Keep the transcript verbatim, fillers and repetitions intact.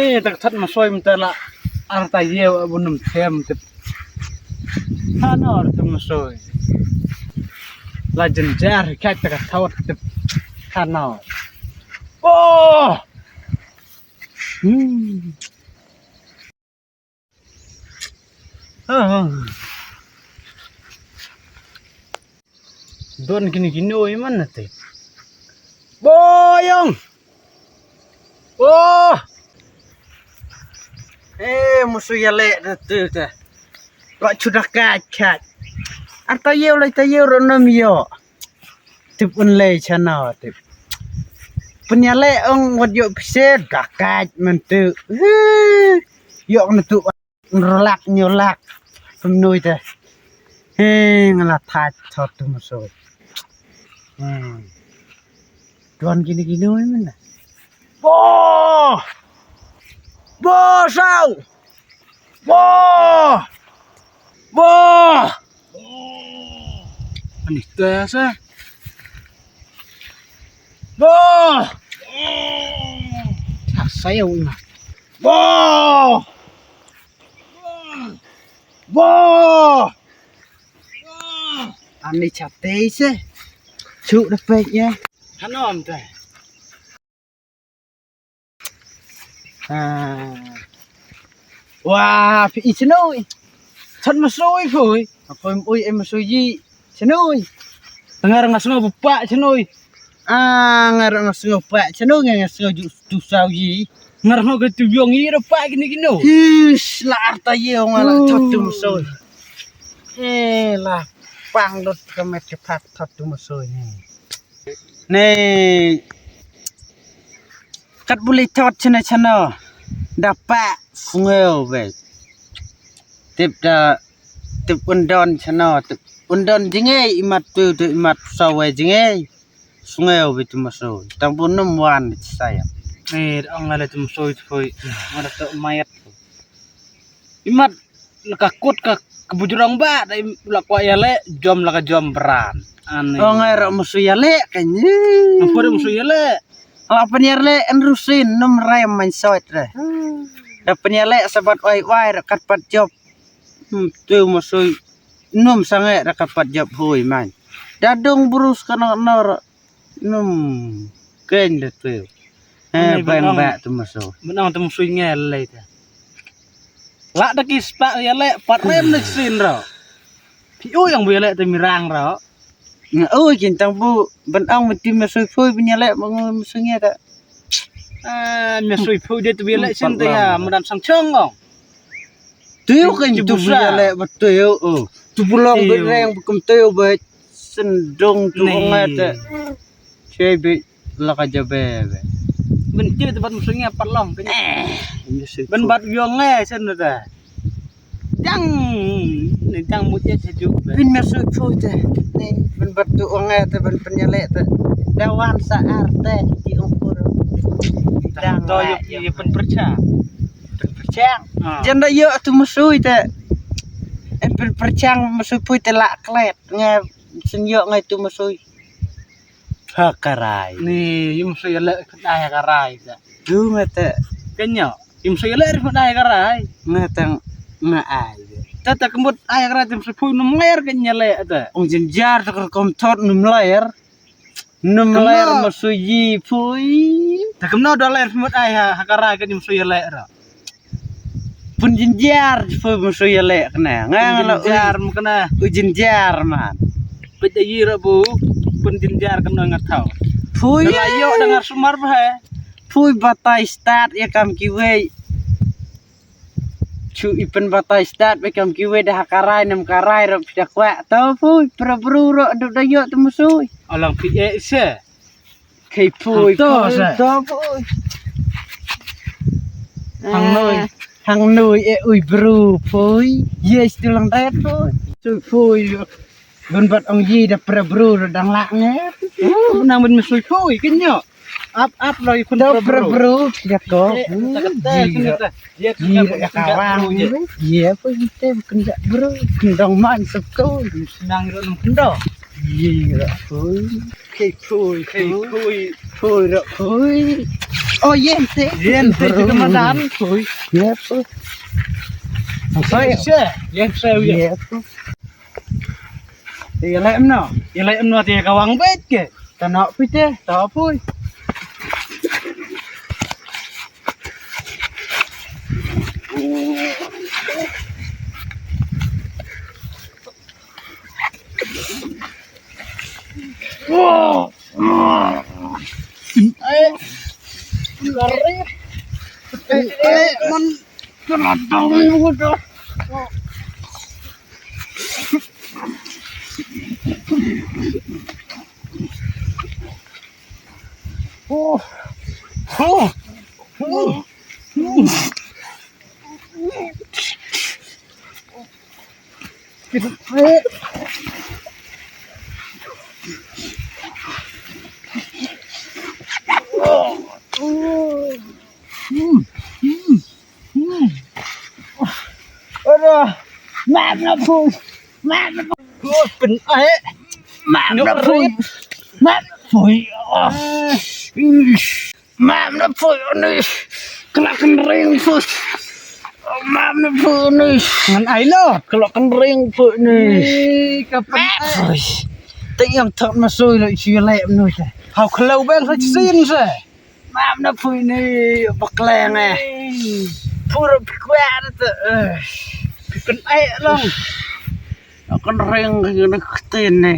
Eh, tak that masoi mynta la ar ta ïew abu num them tip. Hanor tu masoi. La jynjar kat tak thawat tip. Hanor. Oh! Hmm. Ah. Don kini kino iman nate. Boyong. Oh. Eh, musu ïaleh nate te. Wa chuda kat kat. Ar ta ïew lai ta ïew ro nom ïo. Tip un lei chano tip. Pynïaleh ong wat ïoh pise da kat myntu. Ïoh na tu. Nrlak nyolak. Pynoi te. He ngala thach thot tu masoi. He. Tuan kini kini oi mena. Bo! Bo sau! Bo! Bo! Ani te sa. Bo! Sa sa ya una. Bo! Bo! Ani chate se. Chu da pek ya. Hanom te. Ah. Wa, phi i chnoi. Chan masoi phoi. Phoi oi e masoi ji. Chnoi. Ngar nga sngo bupa chnoi. Ah, ngar nga sngo pa chnoi nga sngo ju tu sau ji. Ngar no ke tu yong i ro pa kini kino. Ish, la arta ye nga la thot tu masoi. Eh, la pang dot ke met ke pat thot tu masoi ni. Nei kat buli thot chana chana da pa sngeu be. Tip da tip undon chana tip undon jingei imat tu tu imat sawe jingei sngeu be tu masoi tang bu num wan di saya. Nei ong ale tu masoi tu poi mana tu mayat tu. Imat ka kut ka kebujrong ba da la kwa yale jom la ka jom bran. Ane. Oh ngai ro musu yale kan. Apa ro musu yale? La peniar le en rusin num rem man sot re. Da peniar le sabat oi oi ro kat pat jop. Hmm, tu musu num sange ro kat pat jop hui man. Da dung brus kana nor. Num keng da tu. Eh bang ba tu musu. Menang tu musu ngai le ta. La da ki spa yale pat rem ne sin ro. Phi u yang bu yale te mirang ro. Nga u kin tang bu ban ong mesti ma sui phui ban yale ma ngu ma sui nge ta. Ah, ma sui phui de tu yale sin te ya ma dan sang chong ong. Tu kin tu bu yale ba tu u. Tu bu long ba reng ba kum tu ba sendong tu ong ta. Chei bi la ka jabe be. Ban ti te bat musuh nge pat long ke. Ban bat yong nge sen te. Jang ni jang mut ye sejuk be. Bin musuh tu te. Ni ban bat tu ong nge te ban penyale te. Dawan sa ar te di ong pur. Dang to ye ye pen percha. Pen percha. Jan da yo tu musuh te. En pen percha musuh pui te la klet nge sen yo nge tu musuh. Ha karai. Ni yum so yale kdai ha karai ta. Du mate. Kenyo yum so yale ri kdai ha karai. Nga tang nga ai. Ta ta kembut ai ha karai tim so phui num ler kenya le ta. Ong jinjar ta kom thot num ler. Num ler ma so yi phui. Ta kemno do ler mut ai ha karai kan yum so yale ra. Pun jinjar phu musu yale kena. Nga nga la jinjar mu kena. U jinjar man. Pit ayi ra bu pun jinjar kena ngat thau. Phu ya yo dengar sumar ba hai. Phu batai start ya kam kiwei. Chu ipen batai start ba kam kiwei dah karai nam karai ra pida kwak to phu pra bru ra du da yo tu musu. Alang pi e se. Kei phui to sa. To phui. Hang noi. Hang noi e ui bru phui. Yes tu lang ret phui. Tu phui. Gun bat ong yi da pra bru da dang lak nge. Nang ben mesui phui kenyo. Ap ap lo ikun da pra bru. Ya ko. Yi ra ya kawang. Ye phui te kenja bru. Kendong man sekoi. Nang ro nang kendo. Yi ra phui. Kei phui, kei phui, phui ra phui. Oh, ïen te. Ïen te, jong ka madan. Oi. Ïep. Oi, ïen te, ïen te. Ïep. Ïa leh mano? Ïa leh mano te ka wang beit ke? Ta noh phi te, ta pui. Ora, map na pui, map na pui, pyn ai, map na pui, map na pui, oh, map na pui ni, kena kering pui, map na pui ni, ngan ai lo, kena kering pui ni, ka pyn ai, te ïa thot ma sui lo ïa leh mano te, hau khlem bang sa shisien sa. Mam na pui ni, bakleng eh. Pura pikuan tu. Pikun ai long. Akan ring ni ktin ni.